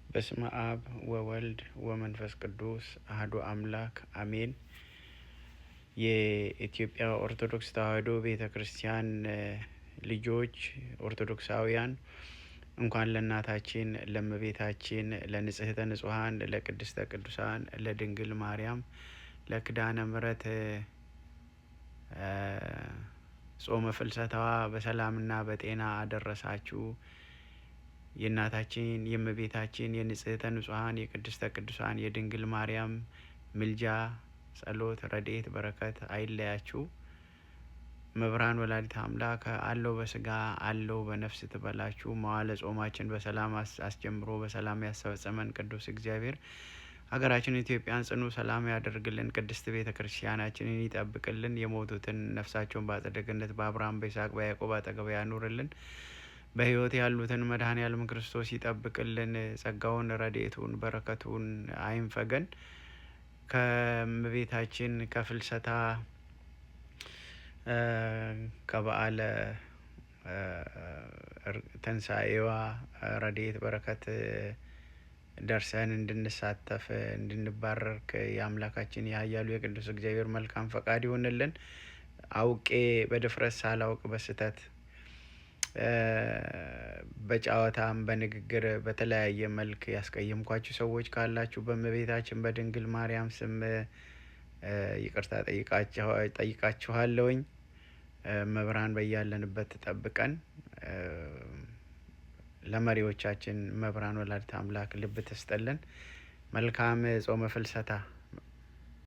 በስመ አብ ወወልድ ወመንፈስ ቅዱስ አህዱ አምላክ አሜን። የኢትዮጵያ ኦርቶዶክስ ተዋሕዶ ቤተ ክርስቲያን ልጆች ኦርቶዶክሳውያን፣ እንኳን ለእናታችን ለእመቤታችን ለንጽሕተ ንጹሐን ለቅድስተ ቅዱሳን ለድንግል ማርያም ለኪዳነ ምሕረት ጾመ ፍልሰታዋ በሰላምና በጤና አደረሳችሁ። የእናታችን የእመቤታችን የንጽሕተ ንጹሐን የቅድስተ ቅዱሳን የድንግል ማርያም ምልጃ፣ ጸሎት፣ ረድኤት፣ በረከት አይለያችሁ። እመብርሃን ወላዲተ አምላክ አለው በስጋ አለው በነፍስ ትበላችሁ። መዋዕለ ጾማችን በሰላም አስጀምሮ በሰላም ያስፈጽመን ቅዱስ እግዚአብሔር ሀገራችን ኢትዮጵያን ጽኑ ሰላም ያደርግልን። ቅድስት ቤተ ክርስቲያናችንን ይጠብቅልን። የሞቱትን ነፍሳቸውን በአጸደ ገነት በአብርሃም፣ በይስሐቅ፣ በያዕቆብ አጠገብ ያኑርልን። በሕይወት ያሉትን መድኃኔ ዓለም ክርስቶስ ይጠብቅልን። ጸጋውን፣ ረድኤቱን፣ በረከቱን አይንፈገን። ከእመቤታችን ከፍልሰታ ከበዓለ ትንሣኤዋ ረድኤት በረከት ደርሰን እንድንሳተፍ እንድንባረክ የአምላካችን የኃያሉ የቅዱስ እግዚአብሔር መልካም ፈቃድ ይሆንልን። አውቄ በድፍረት፣ ሳላውቅ በስህተት፣ በጨዋታም በንግግር በተለያየ መልክ ያስቀየምኳችሁ ሰዎች ካላችሁ በእመቤታችን በድንግል ማርያም ስም ይቅርታ ጠይቃችኋለሁኝ። እመብርሃን በያለንበት ትጠብቀን። ለመሪዎቻችን እመብርሃን ወላዲተ አምላክ ልብ ትስጥልን። መልካም ጾመ ፍልሰታ።